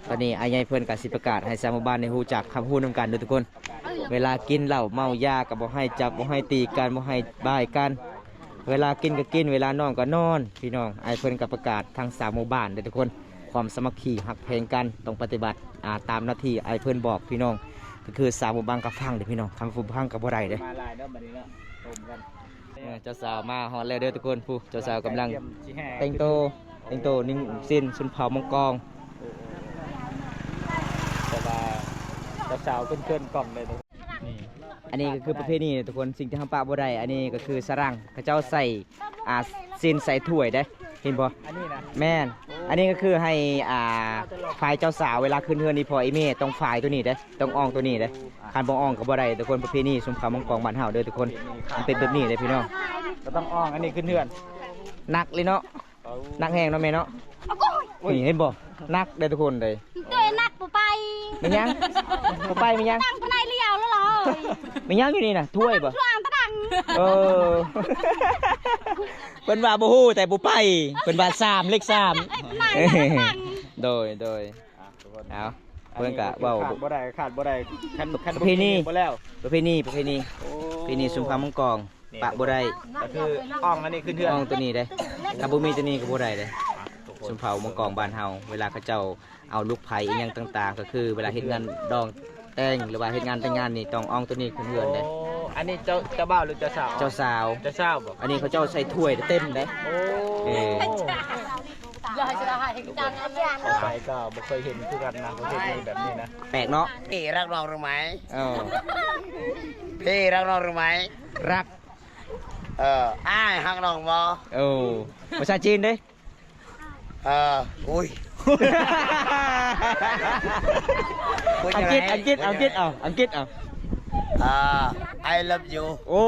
ຕອນນີ້ອ້າຍໃຫຍ່ເພິ່ນກະຊິປະກາດໃຫ້ຊາວໝູ່ບ້ານໄດ້ຮູ້ຈັກ ຮັບຮູ້ນຳກັນເດີທຸກຄົນ. ເວລາກິນເຫຼົ້າເມົາຢາກໍບໍ່ໃຫ້ຈັບ ບໍ່ໃຫ້ຕີກັນ ບໍ່ໃຫ້ບາຍກັນ. ເວລາກິນກໍກິນ ເວລານອນກໍນອນ ພີ່ນ້ອງ. ອ້າຍເພິ່ນກໍປະກາດທັງສາມໝູ່ບ້ານເດີທຸກຄົນ, ຄວາມສາມັກຄີຮັກແພງກັນ ຕ້ອງປະຕິບັດ ອ່າ ຕາມໜ້າທີ່ອ້າຍເພິ່ນບອກ ພີ່ນ້ອງ. ກໍຄືສາມໝູ່ບ້ານກໍຟັງເດີພີ່ນ້ອງ, ຄັນບໍ່ຟັງກໍບໍ່ໄດ້ເດ້. ມາຫຼາຍເນາະບັດນີ້ເນາະ ໂຮມກັນ. ເອີ ເຈົ້າສາວມາຮອດແລ້ວເດີທຸກຄົນ. ຜູ້ເຈົ້າສາວກຳລັງແຕ່ງໂຕ ແຕ່ງໂຕໜຶ່ງສິ້ນຊົນເຜົ່າມັງກອງ. ແຕ່ວ່າເຈົ້າສາວເຂີນໆກ່ອນເລີຍ. ນີ້ ອັນນີ້ກໍຄືປະເພນີທຸກຄົນ, ສິ່ງທີ່ເຮົາປະບໍ່ໄດ້ ອັນນີ້ກໍຄືສະລັງ ເຂົາເຈົ້າໃສ່ ອ່າ ຊີ້ນໃສ່ຖ້ວຍເດ້ ເຫັນບໍ່? ອັນນີ້ນະ ແມ່ນ. ອັນນີ້ກໍຄືໃຫ້ ອ່າ ຝ່າຍເຈົ້າສາວເວລາຂຶ້ນເຮືອນອີ່ພໍ່ອີ່ແມ່ຕ້ອງຝາຍໂຕນີ້ເດ້, ຕ້ອງອອງໂຕນີ້ເດ້. ຄັນບໍ່ອອງກໍບໍ່ໄດ້ທຸກຄົນ, ປະເພນີຊົນເຜົ່າມັງກອງບ້ານເຮົາເດີທຸກຄົນ, ມັນເປັນແບບນີ້ເດ້ພີ່ນ້ອງ. ກໍຕ້ອງອອງອັນນີ້ຂຶ້ນເຮືອນ. ໜັກເລີຍເນາະ. ໜັກແຮງເນາະແມ່ເນາະ. ນີ້ເຫັນບໍ່ ໜັກເດ້ທຸກຄົນເດ້. ໂຕໜັກບໍ່ໄປ ແມ່ນຫຍັງ ບໍ່ໄປແມ່ນຫຍັງ? ຕັ້ງປານໃດລຽວແລ້ວເລີຍ. ແມ່ນຫຍັງຢູ່ນີ້ນະ ຖ້ວຍບໍ່? ຖ້ວຍຕະດັງ. ເອີ ເພິ່ນວ່າບໍ່ຮູ້ແຕ່ບໍ່ໄປ, ເພິ່ນວ່າສາມ ເລກສາມ. ໂດຍ ໂດຍ. ເອົາ ເພິ່ນກະເວົ້າ ຂາດບໍ່ໄດ້ ຂາດບໍ່ໄດ້ ຄັນ ຄັນປະເພນີ ບໍ່ແລ້ວ ປະເພນີ ປະເພນີ ໂອ້ ປະເພນີຊຸມພາມັງກອງ ນີ້ ປະບໍ່ໄດ້ ກໍຄືອ່ອງອັນນີ້ຂຶ້ນເຮືອນ ອ່ອງໂຕນີ້ເດ້. ຖ້າບໍ່ມີໂຕນີ້ກໍບໍ່ໄດ້ເດ້. ຊຸມເຜົ່າມັງກອງບ້ານເຮົາ ເວລາເຂົາເຈົ້າເອົາລູກໃພ້ອີ່ຫຍັງຕ່າງໆ ກໍຄືເວລາເຮັດງານດອງແຕ່ງ ຫຼືວ່າເຮັດງານແຕ່ງງານນີ້ ຕ້ອງອ່ອງໂຕນີ້ຂຶ້ນເຮືອນເດ້. ໂອ້ ອັນນີ້ເຈົ້າ ເຈົ້າບ່າວ ຫຼື ເຈົ້າສາວ? ເຈົ້າສາວ. ເຈົ້າສາວບໍ່? ອັນນີ້ເຂົາເຈົ້າໃສ່ຖ້ວຍເຕັມເດ້. ໂອ້ ເອີ ໃຜກໍບໍ່ເຄີຍເຫັນຄືກັນນະ ປະເພນີແບບນີ້ນະ ແປກເນາະ. ພີ່รักน้องหรือไม่? ເອີ พี่รักน้องหรือไม่? ລັກ ເອີ ອ້າຍຮັກນ້ອງບໍ່? ໂອ້ ພາສາຈີນເດ້. ເອີ ອຸ້ຍ ອັງກິດ ອັງກິດ ອັງກິດ ເອົາ ອັງກິດ ເອົາ. ອ່າ I love you. ໂອ້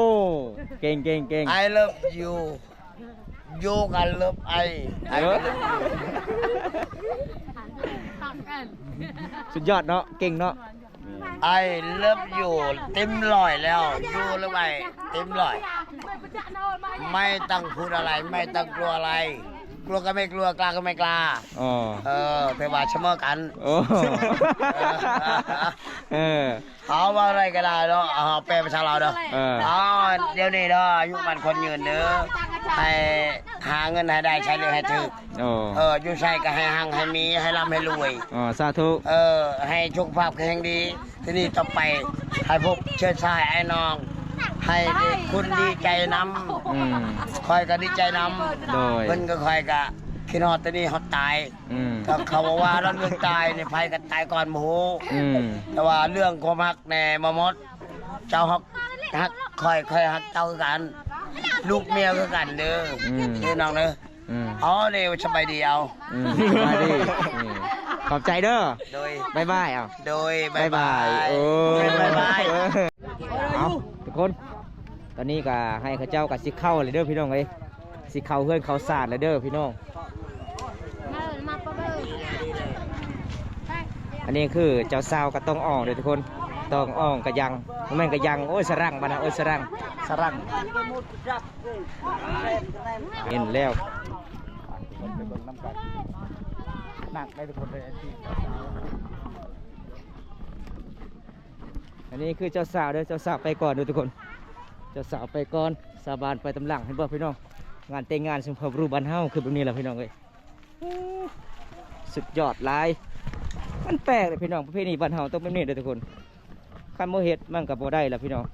ເກັ່ງ ເກັ່ງ ເກັ່ງ. I love you. ຢູ່ກັນເລີບໄອ ເອີ ສຸດຍອດເນາະ ເກັ່ງເນາະ. I love you ເຕັມຮ້ອຍແລ້ວ ຢູ່ເລີບໄອ ເຕັມຮ້ອຍ ไม่ต้องพูดอะไร ไม่ต้องกลัวอะไร ກລັວກໍໄມ່ກລັວ ກລ້າກໍໄມ່ກລ້າ. ອໍ ເອີ ແປວ່າສະເໝີກັນ. ໂອ້ ເອີ ເອີ ເອົາ ເວົ້າໄດ້ກໍໄດ້ເນາະ ເອົາ ແປພາສາລາວເດີ. ເອີ ເອົາ ດຽວນີ້ເດີ ອາຍຸໝັ້ນຂວັນຍືນເດີ ໃຫ້ຫາເງິນໃຫ້ໄດ້ ໃຊ້ເລື່ອງໃຫ້ຖືກ. ໂອ້ ເອີ ຢູ່ໃສກໍໃຫ້ຮັ່ງໃຫ້ມີ ໃຫ້ລ່ຳໃຫ້ລວຍ. ອໍ ສາທຸ. ເອີ ໃຫ້ສຸຂະພາບແຂງແຮງດີ ທີນີ້ຕໍ່ໄປໃຫ້ພົບເຊື້ອຊາຍອ້າຍນ້ອງ ໃຫ້ຄົນດີໃຈນຳ. ອືມ ຂ້ອຍກໍດີໃຈນຳ. ໂດຍ ເພິ່ນກັບຂ້ອຍກໍຄິດຮອດແຕ່ນີ້ຮອດຕາຍ. ອືມ ກໍເຂົາວ່າເລື່ອງຕາຍນີ້ ໃຜກໍຕາຍກ່ອນບໍ່ຮູ້. ອືມ ແຕ່ວ່າເລື່ອງຄວາມຮັກແນ່ບໍ່ໝົດ ເຈົ້າຮັກ ຮັກຂ້ອຍ ຂ້ອຍຮັກເຈົ້າຄືກັນ ລູກເມຍຄືກັນເດີ. ອືມ ເດີນ້ອງເດີ. ອືມ ອໍ ເດ ສະບາຍດີເອົາ. ອືມ ສະບາຍດີ. ອືມ ຂອບໃຈເດີ. ໂດຍ ບາຍບາຍເອົາ. ໂດຍ ບາຍບາຍ. ໂອ້ ບາຍບາຍ. ເອົາ ທຸກຄົນ ຕອນນີ້ກໍໃຫ້ເຂົາເຈົ້າກໍຊິເຂົ້າແລ້ວເດີພີ່ນ້ອງເອີຍ ຊິເຂົ້າເຮືອນເຂົ້າຊານແລ້ວເດີພີ່ນ້ອງ. ອັນນີ້ຄືເຈົ້າສາວກະຕ້ອງອ່ອງເດີທຸກຄົນ ຕ້ອງອ່ອງກະຍັງ ບໍ່ແມ່ນກະຍັງ ໂອ້ຍ ສະລັງ ບ້ານເຮົາເອີ້ນສະລັງ ສະລັງ. ເຫັນແລ້ວ ໄປເບິ່ງນຳກັນ ໜັກໄດ໋ທຸກຄົນເດີ. ອັນນີ້ຄືເຈົ້າສາວເດີ ເຈົ້າສາວໄປກ່ອນເດີທຸກຄົນ ເຈົ້າສາວໄປກ່ອນ ຊາວບ້ານໄປຕາມຫຼັງ. ເຫັນບໍ່ພີ່ນ້ອງ ງານແຕ່ງງານຊຸມເຜົ່າບຣູບ້ານເຮົາຄືແບບນີ້ລະພີ່ນ້ອງເອີຍ. ສຸດຍອດຫຼາຍ ມັນແປກເດ້ພີ່ນ້ອງ ປະເພນີບ້ານເຮົາຕ້ອງແບບນີ້ເດີທຸກຄົນ ຄັນບໍ່ເຮັດມັນກໍບໍ່ໄດ້ລະພີ່ນ້ອງ.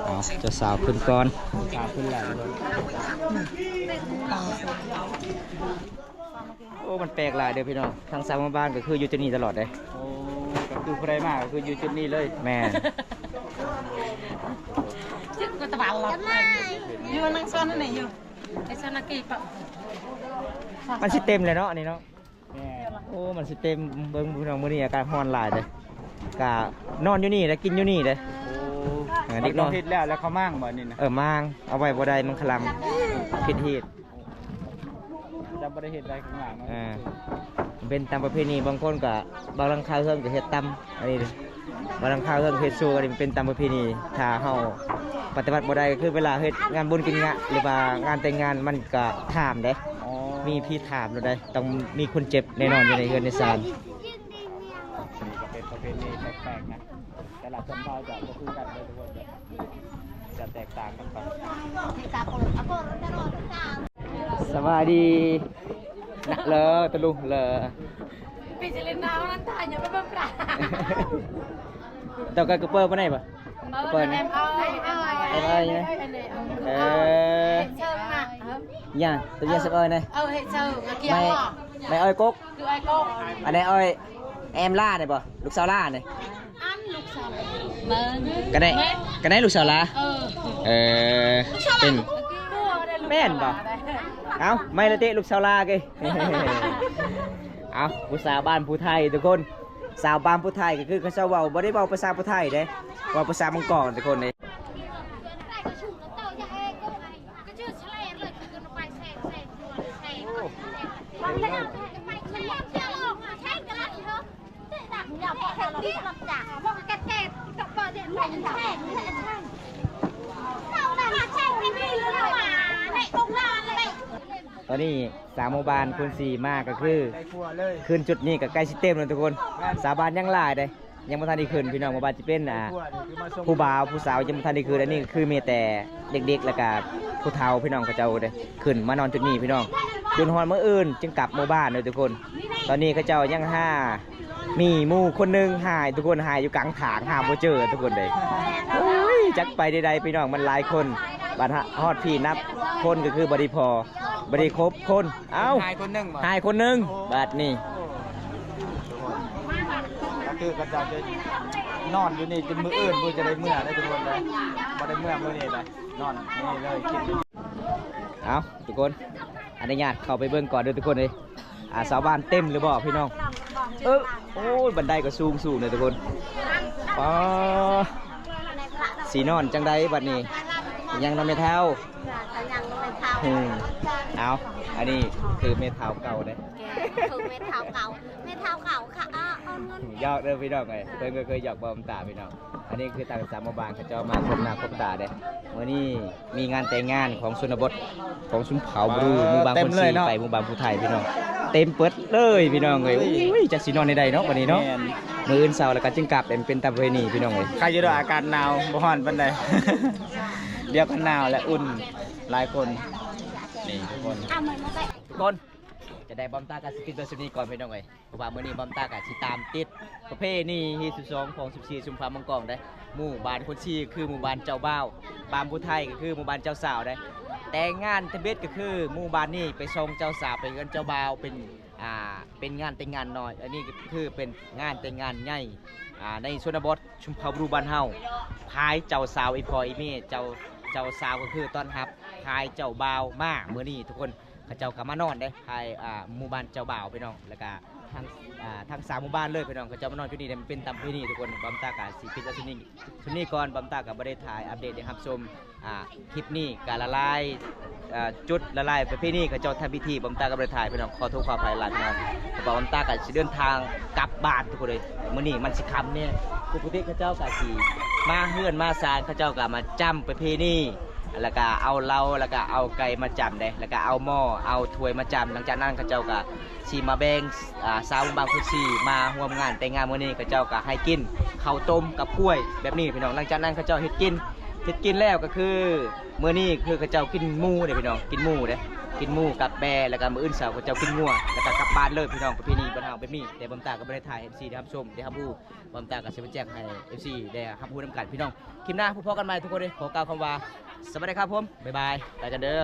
ເອົາ ເຈົ້າສາວຂຶ້ນກ່ອນ ສາວຂຶ້ນແລ້ວ. ໂອ້ ມັນແປກຫຼາຍເດີພີ່ນ້ອງ ທາງຊາວບ້ານກໍຄືຢູ່ຈຸດນີ້ຕະຫຼອດເດ້. ໂອ້ ກໍຄືຜູ້ໃດມາກໍຄືຢູ່ຈຸດນີ້ເລີຍ. ແມ່ນ ຢູ່ນັ່ງຊ້ອນນັ້ນແຫຼະ ຢູ່ໄອ້ຊ້ອນນາກີປະ ມັນຊິເຕັມແລ້ວເນາະ ອັນນີ້ເນາະ. ແມ່ນ ໂອ້ ມັນຊິເຕັມ ເບິ່ງພີ່ນ້ອງ ມື້ນີ້ອາກາດຮ້ອນຫຼາຍເດ້ ກະນອນຢູ່ນີ້ແຫຼະ ກິນຢູ່ນີ້ເດ້. ໂອ້ ເດັກນ້ອຍເຮັດແລ້ວ ແລ້ວເຂົາມ້າງບໍ່ນີ້ນະ? ເອີ ມ້າງ ເອົາໄວ້ບໍ່ໄດ້ ມັນຄະລຳ ຜິດຮີດ. ຈະບໍ່ໄດ້ເຮັດໄດ້ຂ້າງຫຼັງເນາະ. ເອີ ເປັນຕາມປະເພນີ ບາງຄົນກໍ ບາງຫຼັງຄາເຮືອນກໍເຮັດຕາມ ອັນນີ້ ບາງຫຼັງຄາເຮືອນເຮັດໂຊ ອັນນີ້ເປັນຕາມປະເພນີ ຖ້າເຮົາປະຕິບັດບໍ່ໄດ້ ກໍຄືເວລາເຮັດງານບຸນກິນງະ ຫຼືວ່າງານແຕ່ງງານ ມັນກໍຖາມເດ້. ອໍ ມີຜີຖາມໂລດເດ້ ຕ້ອງມີຄົນເຈັບແນ່ນອນຢູ່ໃນເຮືອນໃນຊານ. ນີ້ກໍເປັນປະເພນີແປກໆນະ ແຕ່ລະຊົນເຜົ່າຈະບໍ່ຄືກັນເດີທຸກຄົນເດີ ຈະແຕກຕ່າງກັນໄປ. ສະບາຍດີນະເລີ ຕະລຸງເລີ. ປີຊິເລນນາວນັ້ນຕາຍ ຢ່າໄປເບິ່ງປາ ເຈົ້າກໍກະເປີປານໃດບໍ່? ເປີນ ເອີ ເອີ ເອີ ຫຍັງ ຕົວຢ່າງສະເອີນະ ເອີ ເຮັດເຊີ ໄມ້ ໄມ້ອ້ອຍກົກ ຄືອ້ອຍກົກ ອັນໃດອ້ອຍ ແອມລ່ານີ້ບໍ່? ລູກສາວລ່ານີ້ ອັນລູກສາວ ເບິ່ງ ກະໄດ້ ກະໄດ້ລູກສາວລາ. ເອີ ເອີ ເປັນ ແມ່ນບໍ່? ເອົ້າ ໄມ້ລະເຕະລູກສາວລາເກ. ເອົ້າ ຜູ້ສາວບ້ານຜູ້ໄທທຸກຄົນ ສາວບ້ານຜູ້ໄທກໍຄືເຂົາເຈົ້າເວົ້າ ບໍ່ໄດ້ເວົ້າພາສາຜູ້ໄທເດ້ ເວົ້າພາສາມັງກອນທຸກຄົນເດ້. ຕອນນີ້ສາວໝູ່ບ້ານຄົນສີ່ມາກໍຄື ຂຶ້ນຈຸດນີ້ກໍໃກ້ຊິເຕັມແລ້ວທຸກຄົນ. ສາວບ້ານຍັງຫຼາຍເດ້ ຍັງບໍ່ທັນໄດ້ຂຶ້ນພີ່ນ້ອງ ບໍ່ວ່າຈະເປັນ ອ່າ ຜູ້ບ່າວຜູ້ສາວຍັງບໍ່ທັນໄດ້ຂຶ້ນ. ອັນນີ້ກໍຄືມີແຕ່ເດັກໆ ແລ້ວກໍຜູ້ເຖົ້າພີ່ນ້ອງເຂົາເຈົ້າເດ້ ຂຶ້ນມານອນຈຸດນີ້ພີ່ນ້ອງ. ຈົນຮອດມື້ອື່ນຈຶ່ງກັບໝູ່ບ້ານເດີທຸກຄົນ. ຕອນນີ້ເຂົາເຈົ້າຍັງຫາ ມີໝູ່ຄົນໜຶ່ງຫາຍທຸກຄົນ ຫາຍຢູ່ກາງທາງ ຫາບໍ່ເຈີທຸກຄົນເດ້. ໂອ້ຍ ຈັກໄປໃດໆ ພີ່ນ້ອງ ມັນຫຼາຍຄົນ ບັດຮອດພີ້ນັບຄົນກໍຄືບໍ່ໄດ້ພໍ ບໍ່ໄດ້ຄົບຄົນ. ເອົ້າ ຫາຍຄົນໜຶ່ງ ຫາຍຄົນໜຶ່ງ ບາດນີ້ ກໍຄືເຂົາເຈົ້າຈະນອນຢູ່ນີ້ຈົນມື້ອື່ນ ບໍ່ຈະໄດ້ເມືອເດ້ທຸກຄົນເດ້ ບໍ່ໄດ້ເມືອມື້ນີ້ເດ້ ນອນນີ້ເລີຍ ກິນ. ເອົ້າ ທຸກຄົນ ອະນຸຍາດເຂົ້າໄປເບິ່ງກ່ອນເດີທຸກຄົນເອີຍ. ອ່າ ຊາວບ້ານເຕັມຫຼືບໍ່ພີ່ນ້ອງ? ເອີ ໂອ້ຍ ບັນໄດກໍສູງໆເດີທຸກຄົນ. ປ້າ ຊິນອນຈັ່ງໃດບັດນີ້? ຍັງນອນແມ່ເຖົ້າ ຍັງນອນແມ່ເຖົ້າ ອືມ ເອົາ ອັນນີ້ຄືແມ່ເຖົ້າເກົ່າເດ້ ແກຄືແມ່ເຖົ້າເກົ່າ ແມ່ເຖົ້າເກົ່າຄ່ະ ເອີ ເອົາເງິນ ຢອກເດີພີ່ນ້ອງເອີຍ ເພິ່ນກໍເຄີຍຢອກບໍ່ນ້ຳຕາພີ່ນ້ອງ. ອັນນີ້ຄືທາງສາມໝູ່ບ້ານເຂົາເຈົ້າມາພົບໜ້າພົບຕາເດ້. ມື້ນີ້ມີງານແຕ່ງງານຂອງຊົນນະບົດຂອງຊົນເຜົ່າບຣູ ເອີ ໝູ່ບ້ານຄົນຊີ ເຕັມເລີຍເນາະ ໄປໝູ່ບ້ານຜູ້ໄທພີ່ນ້ອງ ເຕັມເບິດເລີຍພີ່ນ້ອງເອີຍ. ໂອ້ຍ ຈັກຊິນອນໃນໃດເນາະບັດນີ້ເນາະ ແມ່ນ ມື້ອື່ນເຊົ້າແລ້ວກໍຈຶ່ງກັບ ເປັນ ເປັນຕາມປະເພນີພີ່ນ້ອງເອີຍ. ໃຄຢູ່ດອກ ອາກາດໜາວ ບໍ່ຮ້ອນປານໃດ ດຽວກັນໜາວແລະອຸ່ນຫຼາຍຄົນນີ້ທຸກຄົນ ທຸກຄົນ. ຈະໄດ້ ບ່າວຕາກໍຊິປິດໄວ້ສ່ຳນີ້ກ່ອນພີ່ນ້ອງເອີຍ ເພາະວ່າມື້ນີ້ບ່າວຕາກໍຊິຕາມຕິດປະເພນີຮີດສິບສອງ ຂອງສິບສີ່ຊຸມຟ້າມັງກອງເດ້. ໝູ່ບ້ານຄົນຊີຄືໝູ່ບ້ານເຈົ້າບ່າວ ບ້ານຜູ້ໄທກໍຄືໝູ່ບ້ານເຈົ້າສາວເດ້. ແຕ່ງງານທຳອິດກໍຄືໝູ່ບ້ານນີ້ໄປສົ່ງເຈົ້າສາວໄປເຮືອນເຈົ້າບ່າວ ເປັນ ອ່າ ເປັນງານແຕ່ງງານນ້ອຍ ອັນນີ້ກໍຄືເປັນງານແຕ່ງງານໃຫຍ່ ອ່າ ໃນຊົນນະບົດ ຊຸມເຜົ່າບຣູບ້ານເຮົາ ພາຍເຈົ້າສາວ ອີ່ພໍ່ອີ່ແມ່ ເຈົ້າ ເຈົ້າສາວກໍຄືຕ້ອນຮັບພາຍເຈົ້າບ່າວມາມື້ນີ້ທຸກຄົນ. ເຂົາເຈົ້າກໍມານອນເດ້ ພາຍ ອ່າ ໝູ່ບ້ານເຈົ້າບ່າວພີ່ນ້ອງ ແລ້ວກໍທັງ ອ່າ ທັງສາມໝູ່ບ້ານເລີຍພີ່ນ້ອງ ເຂົາເຈົ້າມານອນຢູ່ນີ້ເດ້ ເປັນຕາມປະເພນີທຸກຄົນ. ບ່າວຕາກໍຊິປິດໄວ້ສ່ຳນີ້ ສ່ຳນີ້ກ່ອນ. ບ່າວຕາກໍບໍ່ໄດ້ຖ່າຍອັບເດດໃຫ້ຮັບຊົມ ອ່າ ຄລິບນີ້ກໍຫຼາຍໆ ເອີ ຈຸດຫຼາຍໆປະເພນີ ເຂົາເຈົ້າທຳພິທີ ບ່າວຕາກໍບໍ່ໄດ້ຖ່າຍພີ່ນ້ອງ ຂໍໂທດຂໍອະໄພຫຼາຍພີ່ນ້ອງ. ເພາະວ່າບ່າວຕາກໍຊິເດີນທາງກັບບ້ານທຸກຄົນເລີຍ ມື້ນີ້ມັນຊິຄ່ຳແນ່. ປົກກະຕິເຂົາເຈົ້າກໍຊິມາເຮືອນມາຊານ ເຂົາເຈົ້າກໍມາຈຳປະເພນີ ແລ້ວກໍເອົາເຫຼົ້າ ແລ້ວກໍເອົາໄກ່ມາຈຳເດ້ ແລ້ວກໍເອົາໝໍ້ເອົາຖ້ວຍມາຈຳ. ຫຼັງຈາກນັ້ນເຂົາເຈົ້າກໍຊິມາແບ່ງ ອ່າ ຊາວໝູ່ບ້ານຄົນຊີມາຮ່ວມງານແຕ່ງງານມື້ນີ້ ເຂົາເຈົ້າກໍໃຫ້ກິນເຂົ້າຕົ້ມກັບກ້ວຍແບບນີ້ພີ່ນ້ອງ. ຫຼັງຈາກນັ້ນເຂົາເຈົ້າເຮັດກິນ ເຮັດກິນແລ້ວກໍຄື ມື້ນີ້ຄືເຂົາເຈົ້າກິນໝູເດ້ພີ່ນ້ອງ ກິນໝູເດ້ ກິນໝູກັບແບ້ ແລ້ວກໍມື້ອື່ນເຊົ້າເຂົາເຈົ້າກິນງົວ ແລ້ວກໍກັບບ້ານເລີຍພີ່ນ້ອງ. ປະເພນີບ້ານເຮົາແບບນີ້ ແຕ່ບ່າວຕາກໍບໍ່ໄດ້ຖ່າຍໃຫ້ເອັຟຊີໄດ້ຮັບຊົມໄດ້ຮັບຮູ້. ບ່າວຕາກໍຊິມາແຈ້ງໃຫ້ເອັຟຊີໄດ້ຮັບຮູ້ນຳກັນພີ່ນ້ອງ. ຄລິບໜ້າພົບກັນໃໝ່ທຸກຄົນເດີ ຂໍກ່າວຄຳວ່າສະບາຍດີຄັບຜົມ ບາຍບາຍ ໄປກັນເດີ.